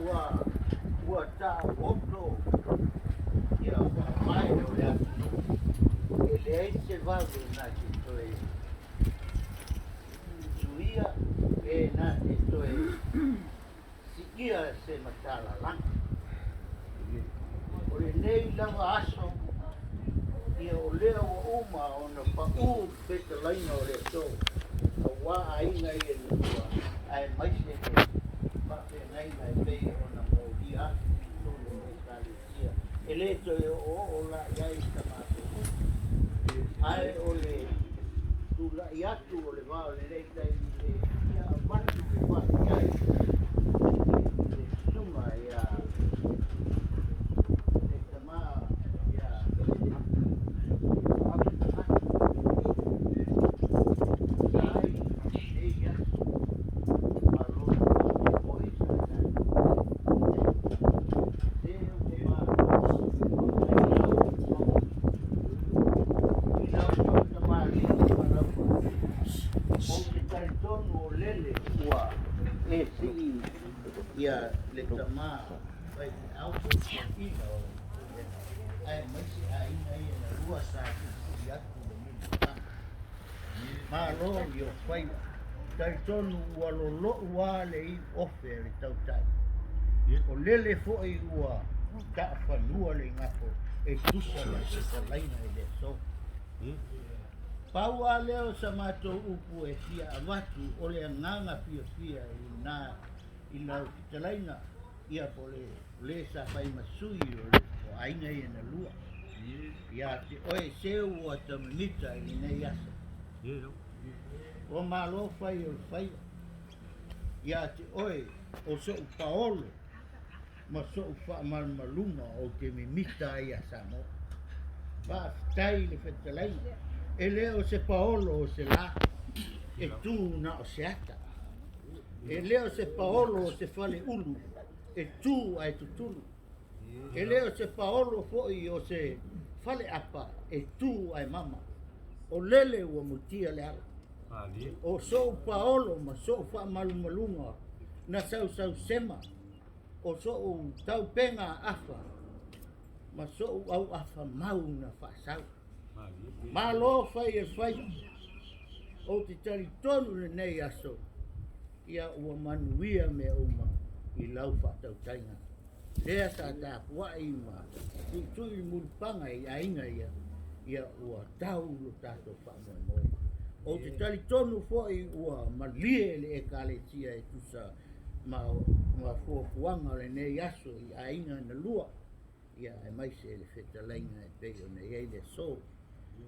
Auā ua taoto ia faavae o le atunuu, e leai se vave na te toe suia pe na te toe siia se matalalaga. O lenei lava aso, ia o lea ua uma ona paū le fetalaiga o le aso, auā aiga ia na lua, aemaise le faafeagaiga e pei ona molia atu i totonu o le Ekalesia. E le toe oooo la i ai sa matou upu, ae o le tulai atu o le va o lenei taimi e fia avatu le faafetai i le susuga ia le tama ia Sa ai lenei aso ma lona faamoemoe sa tatou se ua malo i lau faatamalii ma lau Ou te talitonu o lele ua e sii ia le tama faifeau toeaina o le Pulega aemaise aiga ia na lua sa tuitui atu le miliona. Malo i o faiva. Talitonu ua lolo'u a le iu ofe a le tautai. O lele foi ua taafanua le igafo e tusa ma le fetalaiga i le aso. Pau a lea o sa matou upu e fia avatu o le agaga fiafia i lena i lau fetalaiga ia po o le le sa fai ma sui o le o aiga ia na lua ia te oe seu ua tamamita i lenei aso. Ua malo fai o le faiva ia te oe o so'u paolo ma so'u faamalumaluga ou te mimita ai iā Samoa. Faafetai i le fetalaiga, e le o se paolo o se lā e tū na o se ata. E le o se paolo o se faleulu e tū ae tutulu. E le o se paolo foi o se faleapa e tū ae mama. O lele ua mutia le ala. O so'u paolo ma so'u faamalumaluga na sausausema, o so'u taupega afa ma so'u auafa mau na faasau. Malo fai e faiva. Ou te talitonu i lenei aso, ia ua manuia mea uma i lau faatautaiga. Lea sa tapuai ma tuitui le mulipaga i aiga ia, ia ua tau lo tatou faamoemoe. Ou te talitonu foi ua malie le Ekalesia e tusa ma ma fuafuaga o lenei aso i aiga na lua, ia aemaise le fetalaiga e pei ona i ai le aso.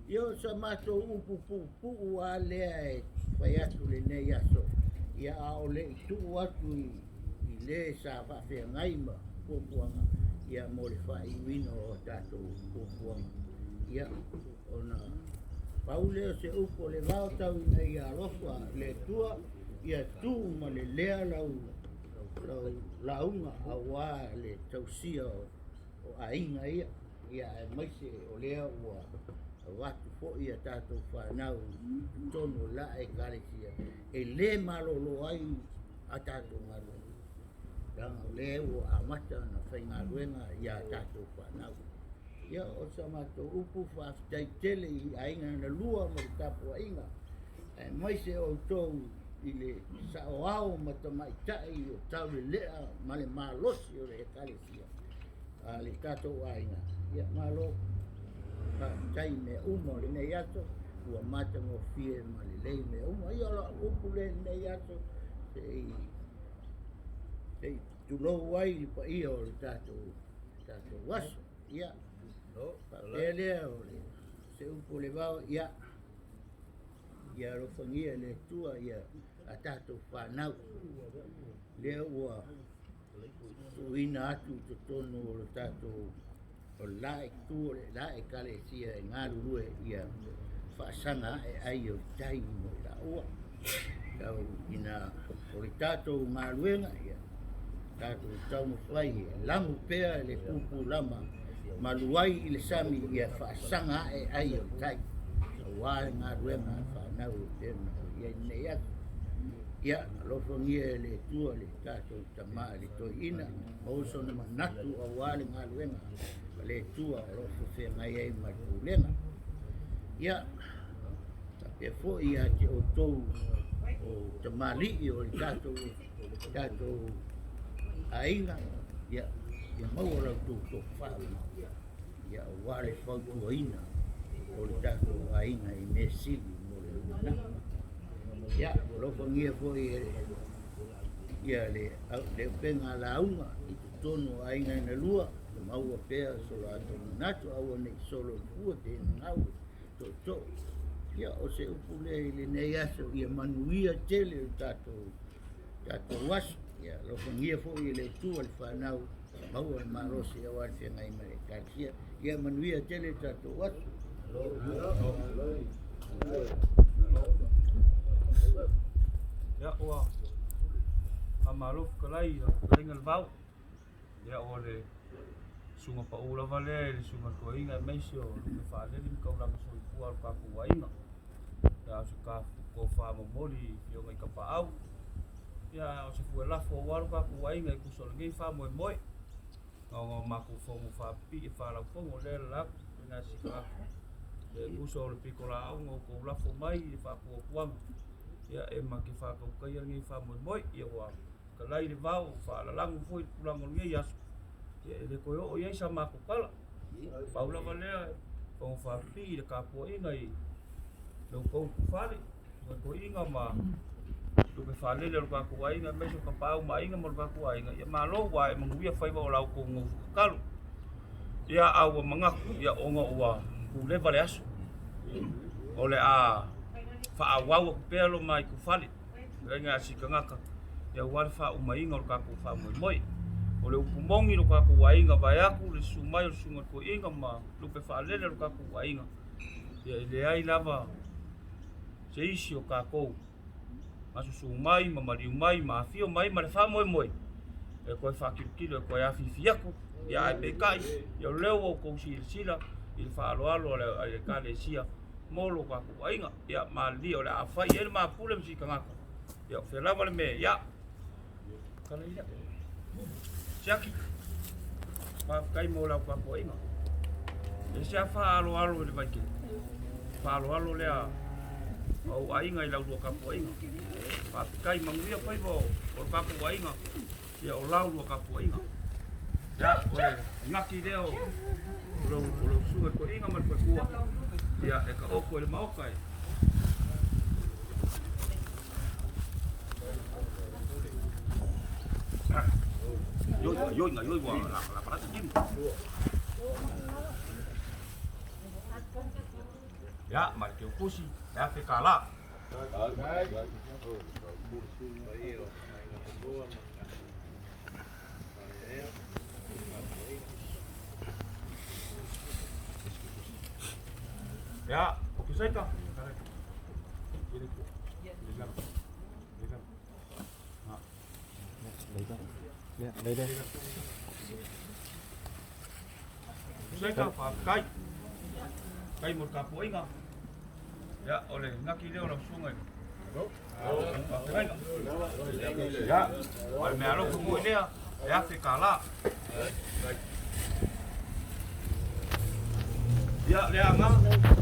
Ia o sa matou upu puupuu lava lea e fai atu lenei aso, ia a o le i tuu atu i le sa faafeagai ma fuafuaga ia mo le faaiuina o a tatou fuafuaga, ia ona pau lea o se upu o le vao tau ina ia alofa le Atua ia tu ma le lea lau lau lauga auā le tausia o aiga ia. Ia aemaise o lea ua avatu foi a tatou fanau i totonu o la Ekalesia e le malolo ai a tatou galuega, leaga o lea ua amata ona faigaluega ia tatou fanau. Ia o sa matou upu faafetai tele i aiga na lua ma le tapuaiga, aemaise outou i le saoao ma tamaitai o taulelea ma le malosi o le Ekalesia a le tatou aiga. Ia malo faafetai i mea uma o lenei aso ua matagofie ma lelei mea uma. Ia o lau upu lea i lenei aso se i tulou ai le paia o le tatou aso. Ia faapea lea o le se upu o le vao, ia ia alofagia e le Atua ia a tatou fanau lea ua tuuina atu i totonu o le tatou o le la itu o le la Ekalesia e galulue ia faasaga ae ai o le tai mo i laua. Tau ina o le tatou galuega ia tatou taumafai e lamu pea le pupulama malu ai i le sami ia faasaga ae ai o le tai auā le galuega a fanau e pei ona i ai lenei aso. Ia, alofagia e le Atua le tatou tama i le toeaina, maua sona manatu aua le galuega a le Atua o lo o faafeagai ai ma le pulega. Ia, faapea foi ia te outou o tamalii o le tatou tatou aiga, ia, ia maua la outou tofa, ia aua le fautuaina o le tatou aiga i mea sili mo le lumanai. Ia, alofagia foi e ia le le upega lauga i totonu o aiga e na lua, ia maua pea so latou manatu, aua ne i solo i le fua te gau tootoo. Ia, o se upu lea i lenei aso, ia manuia tele o tatou tatou aso. Ia alofagia foi e le Atua le fanau, maua le malosi aua le feagai ma le Ekalesia. Ia manuia tele tatou aso. Ia ua faamalo fetalai i lau fetalaiga le Vao. Ia o le susuga pau lava lea i le susuga i le toeaina aemaise o lupe faalele ma taulaga soifua o le tatou aiga. Ia o se tofa momoli i afioga i Tapaau. Ia a o se fuelafo aua lo tatou aiga e tusa o lenei faamoemoe. Na ona matou fono faapipii e faalaufono lea e lala atu i nai si tagata. E tusa o le pitolaau na outou lafo mai i le faatuatuaga, ia e ma te faatautaia lenei faamoemoe. Ia ua fetalai le vao, ua faalalago foi le tulaga o lenei aso, ia e le toe oo i ai sa matou tala. Pau lava lea, e fono faapipii i le tapuaiga i lo outou tufale, toeaiina ma lupe faalele o le tatou aiga, aemaise o Tapaau ma Aiga ma lo tatou aiga, ia malo ua ae manuia faiva o la outou nofo tatalo. Ia a ua manatu, ia ona ua puleva le aso, o le a faaauau atu pea lo ma itufale, fetalaiga a si tagata, ia aua le faaumaina o le tatou faamoemoe. O le upu moni lo tatou aiga vaeatu le susu mai o le susuga i le toeaina ma lupe faalele o le tatou aiga, ia e leai lava se isi o tatou na susu mai ma maliu mai ma afio mai ma le faamoemoe e toe faatilotilo e toe afifi atu. Ia ae peitai, ia o lea ua outou silasila i le faaaloalo a le Ekalesia mo lo tatou aiga. Ia malilie o le a fai i ai le ma pule ma si tagata. Ia o fea lava le mea, ia tala ia. Siaki, faafetai mo lau tapuaiga. E se a faaaloalo i le vaitele. Faaaloalo lea a ou aiga i lau lua tapuaiga. Faafetai manuia faiva o le tatou aiga, ia o lau lua tapuaiga. Ia, o le gati lea o lou susuga i le toeaina ma le faletua, ia e taoto i le Maota e Ia, ma le teutusi, e $1,000. Ia, o Kisaita. Kisaita, faafetai. Faafetai mo le tapuaiga. Ia, o le gati lea o lau susuga i faafeagaiga. Ia, o le meaalofa foi lea, e $1,000. Ia, le aga.